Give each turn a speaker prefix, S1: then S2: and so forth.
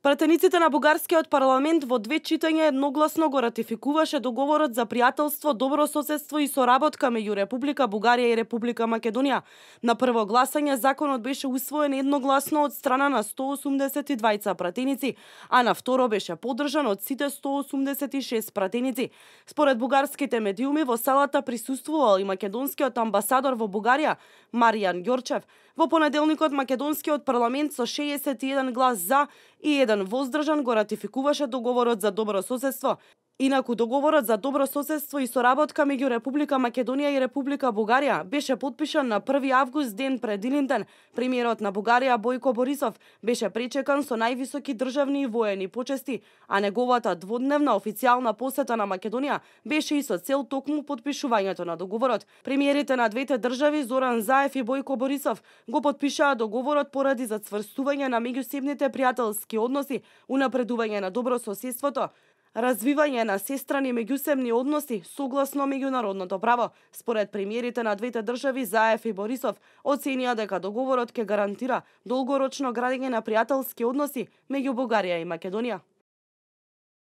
S1: Пратениците на бугарскиот парламент во две читања едногласно го ратификуваше договорот за пријателство, добро соседство и соработка меѓу Република Бугарија и Република Македонија. На прво гласање законот беше усвоен едногласно од страна на 182 пратеници, а на второ беше поддржан од сите 186 пратеници. Според бугарските медиуми во салата присуствувал и македонскиот амбасадор во Бугарија Маријан Ѓорчев. Во понеделникот македонскиот парламент со 61 глас за и 1 воздржан го ратификуваше договорот за добро соседство. Инаку договорот за добро соседство и соработка меѓу Република Македонија и Република Бугарија беше потпишан на 1 август, ден пред Илинден. Премиерот на Бугарија Бојко Борисов беше пречекан со највисоки државни и воени почести, а неговата дводневна официјална посета на Македонија беше и со цел токму потпишувањето на договорот. Премиерите на двете држави Зоран Заев и Бојко Борисов го потпишаа договорот поради зацврстување на меѓусебните пријателски односи, унапредување на добро соседството, развивање на сестрани меѓусебни односи согласно меѓународното право. Според премиерите на двете држави Заев и Борисов оценија дека договорот ќе гарантира долгорочно градење на пријателски односи меѓу Бугарија и Македонија.